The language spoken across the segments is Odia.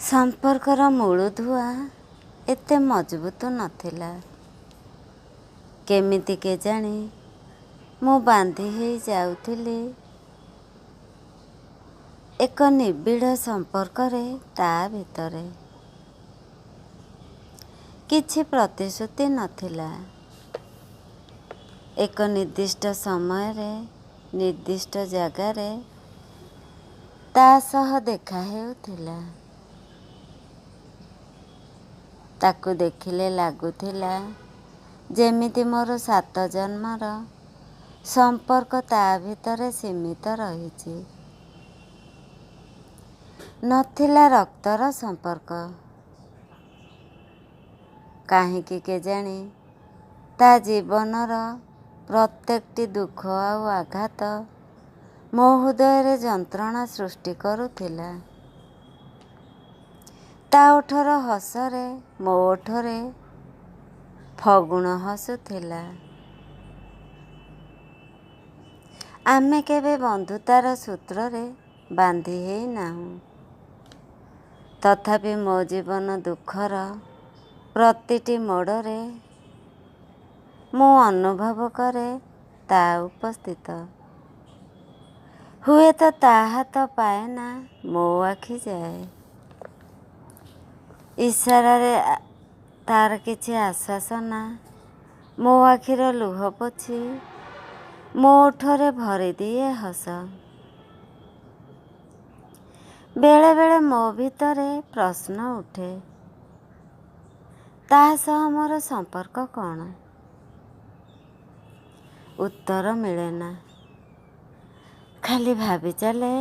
ସମ୍ପର୍କର ମୂଳଦୁଆ ଏତେ ମଜବୁତ ନଥିଲା। କେମିତି କେଜାଣି ମୁଁ ବାନ୍ଧି ହେଇ ଯାଉଥିଲି ଏକ ନିବିଡ଼ ସମ୍ପର୍କରେ ତା ଭିତରେ। କିଛି ପ୍ରତିଶ୍ରୁତି ନଥିଲା। ଏକ ନିର୍ଦ୍ଦିଷ୍ଟ ସମୟରେ ନିର୍ଦ୍ଦିଷ୍ଟ ଜାଗାରେ ତା ସହ ଦେଖା ହେଉଥିଲା। ତାକୁ ଦେଖିଲେ ଲାଗୁଥିଲା ଯେମିତି ମୋର 7 ଜନ୍ମର ସମ୍ପର୍କ ତା ଭିତରେ ସୀମିତ ରହିଛି। ନଥିଲା ରକ୍ତର ସମ୍ପର୍କ। କାହିଁକି କେଜାଣି ତା ଜୀବନର ପ୍ରତ୍ୟେକଟି ଦୁଃଖ ଆଉ ଆଘାତ ମୋ ହୃଦୟରେ ଯନ୍ତ୍ରଣା ସୃଷ୍ଟି କରୁଥିଲା। ତା ଓଠର ହସରେ ମୋ ଓଠରେ ଫଗୁଣ ହସୁଥିଲା। ଆମେ କେବେ ବନ୍ଧୁତାର ସୂତ୍ରରେ ବାନ୍ଧି ହେଇନାହୁଁ। ତଥାପି ମୋ ଜୀବନ ଦୁଃଖର ପ୍ରତିଟି ମୋଡ଼ରେ ମୁଁ ଅନୁଭବ କରେ ତା ଉପସ୍ଥିତ। ହୁଏତ ତା ହାତ ପାଏନା ମୋ ଆଖି ଯାଏ। ଇଶାରାରେ ତାର କିଛି ଆଶ୍ୱାସନା ମୋ ଆଖିର ଲୁହ ପୋଛି ମୋ ଓଠରେ ଭରିଦିଏ ହସ। ବେଳେବେଳେ ମୋ ଭିତରେ ପ୍ରଶ୍ନ ଉଠେ, ତା ସହ ମୋର ସମ୍ପର୍କ କ'ଣ? ଉତ୍ତର ମିଳେନା। ଖାଲି ଭାବି ଚାଲେ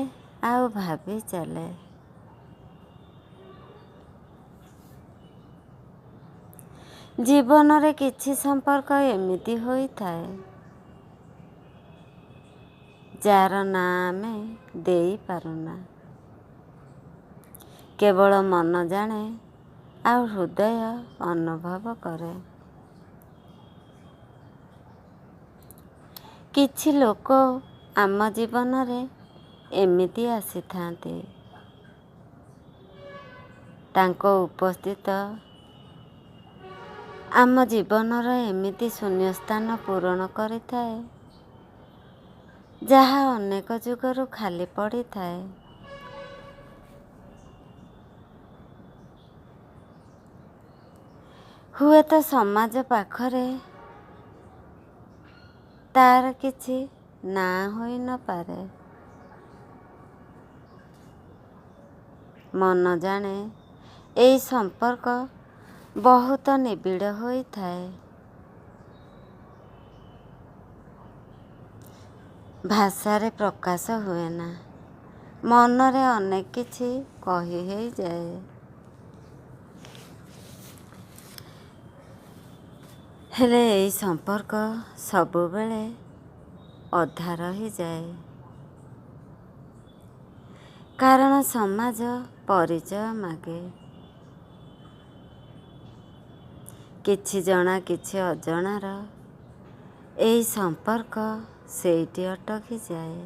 ଆଉ ଭାବି ଚାଲେ। ଜୀବନରେ କିଛି ସମ୍ପର୍କ ଏମିତି ହୋଇଥାଏ ଯାହାର ନାଁ ଆମେ ଦେଇପାରୁନା। କେବଳ ମନ ଜାଣେ ଆଉ ହୃଦୟ ଅନୁଭବ କରେ। କିଛି ଲୋକ ଆମ ଜୀବନରେ ଏମିତି ଆସିଥାନ୍ତି, ତାଙ୍କ ଉପସ୍ଥିତ ଆମ ଜୀବନର ଏମିତି ଶୂନ୍ୟସ୍ଥାନ ପୂରଣ କରିଥାଏ ଯାହା ଅନେକ ଯୁଗରୁ ଖାଲି ପଡ଼ିଥାଏ। ହୁଏତ ସମାଜ ପାଖରେ ତାର କିଛି ନାଁ ହୋଇନପାରେ। ମନ ଜାଣେ ଏଇ ସମ୍ପର୍କ ବହୁତ ନିବିଡ଼ ହୋଇଥାଏ। ଭାଷାରେ ପ୍ରକାଶ ହୁଏନା, ମନରେ ଅନେକ କିଛି କହି ହେଇଯାଏ। ହେଲେ ଏଇ ସମ୍ପର୍କ ସବୁବେଳେ ଅଧା ରହିଯାଏ, କାରଣ ସମାଜ ପରିଚୟ ମାଗେ। କିଛି ଜଣା କିଛି ଅଜଣାର ଏଇ ସମ୍ପର୍କ ସେଇଠି ଅଟକିଯାଏ।